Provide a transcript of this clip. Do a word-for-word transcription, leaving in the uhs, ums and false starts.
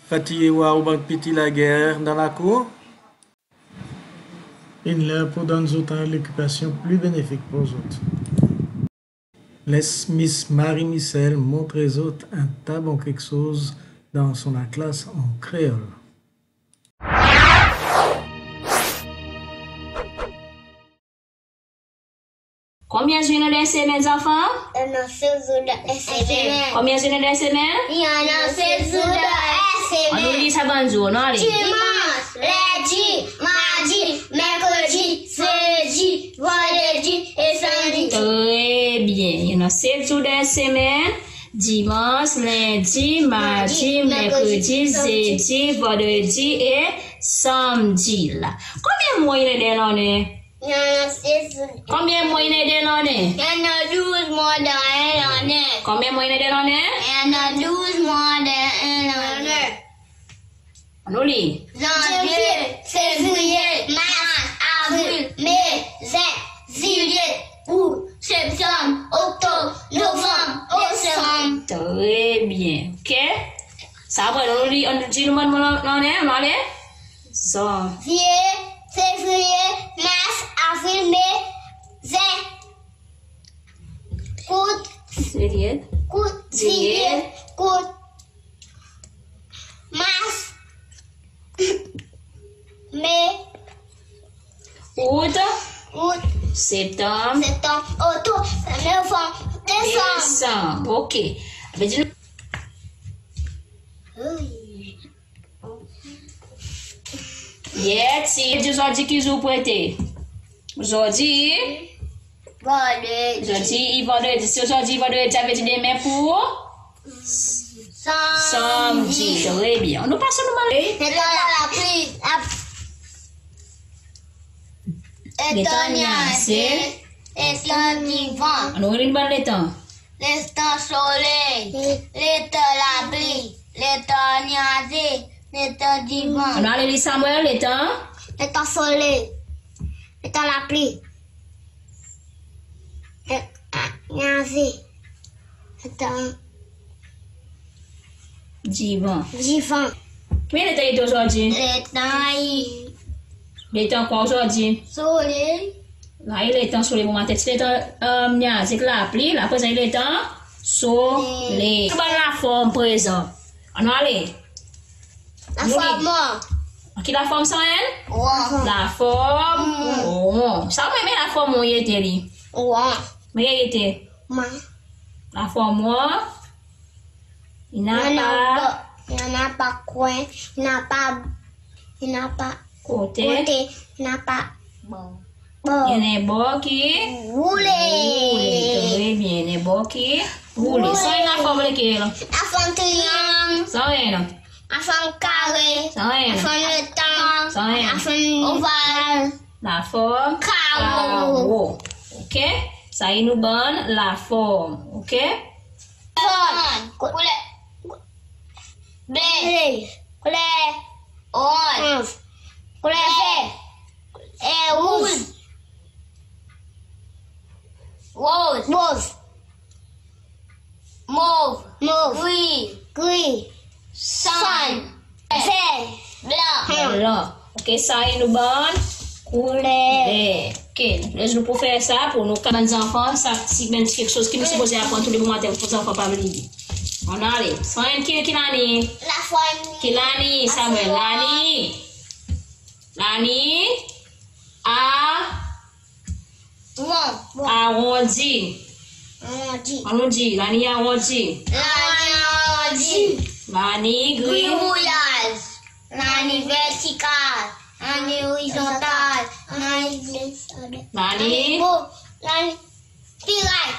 Fatiye war ou bann piti lager dan lakour? In ler pour donn zot en lokipasyon pli benefik pour zot. Les Miss Marie Michel montre zot en ta bon keksoz dan son laklas an kreol. Konbyen zour i annan dan en semenn, zanfan? I annan sez zour dan en semenn. Konbyen zour i annan dan en semenn? I annan sez zour dan en semenn. Annou lir sa bann zour, annou ale. Dimans, lendi, mardi, merkredi, zedi, vandredi e sanmdi. Tre byen. I annan sez zour dan en semenn. Dimans, lendi, mardi, merkredi, zedi, vandredi e sanmdi la. Konbyen mwan i annan dan en lannen? I annan sez. Konbyen mwan i annan dan en lannen? I annan douz mwan dan en lannen. Konbyen mwan i annan dan en lannen? I annan douz mwan dan en lannen. Annou lir. Zanvye, fevriye, mars, avril, me, zen, zilyet, out, septanm, oktob, novanm, desanm. Tre byen, ok. Sa bon, annou lir, annou dir nou bann mwan dan en lannen, annou ale. Zanvye, fevriye, mars, avril, me, zen, out, zilyet, out, zilyet, out, mars, me, out, out, septanm, septanm, oktob, novanm, desanm. Desanm, ok. Sa i dir nou Yer ti, ozordi ki zour pou ete? Ozordi? Vandredi. Ozordi i vandredi. Si ozordi i vandredi, sa i vedir demen pou? Sanmdi. Sanmdi. Tre byen. Annou pas nou bann. Letan lapli. Letan nyaze. Letan divan. Annou relir bann letan. Letan soley, letan lapli, letan nyaze, letan divan. Annou ale lir Samuel, letan? Letan soley, letan lapli, letan nyaze, letan divan. Divan. Konbyen letan i ete ozordi? Letan i... Letan kwa ozordi? Soley. La i letan soley bomaten, ti letan, e, nyaze ek lapli, la prezan i letan soley. Soley. Tou bann laform prezan. Annou ale. Laform wan. Ki laform sa i annan? Wan. Laform wan. Sa mwan, me laform wan i ete li. Wan. Me i ete. Wan. Laform wan. I napa, i napa kwen, i napa, i napa kote, kote, i napa bor. I annan en bor ki roule. Roule, tre byen, i annan en bor ki roule. Roule. Sa i annan laform lekel? Laform triyang. Sa i annan? Laform kare. Sa i annan? Laform rektang. Sa i annan? Laform oval. Laform karo. Karo. Ok. Sa i annan bann laform. Ok. Laform. Kou-, kouler ble. Ble. Kouler oranz. Oranz. Kouler ver. E, rouz. Rouz. Rouz. Mov. Mov. Gri. Gri. Sann. Ver. Blan. Blan. Ok, sa i annan bann kouler. Kouler. Ok, les nou pou fer sa pour nou, bann zanfan, sa ti bann keksoz ki nou sipoze aprann tou le bomaten pour zanfan pa bliye. Annou ale. Sa i annan ki, ki la ni? Laform. Ki la ni, Samuel? Laform. La ni? La ni? A. Wan. Arondi. Arondi. Annou dir, la ni arondi. La ni arondi. La ni gri. Griwouyaz. La ni vertikal. La ni orizontal. La ni, la ni spiral.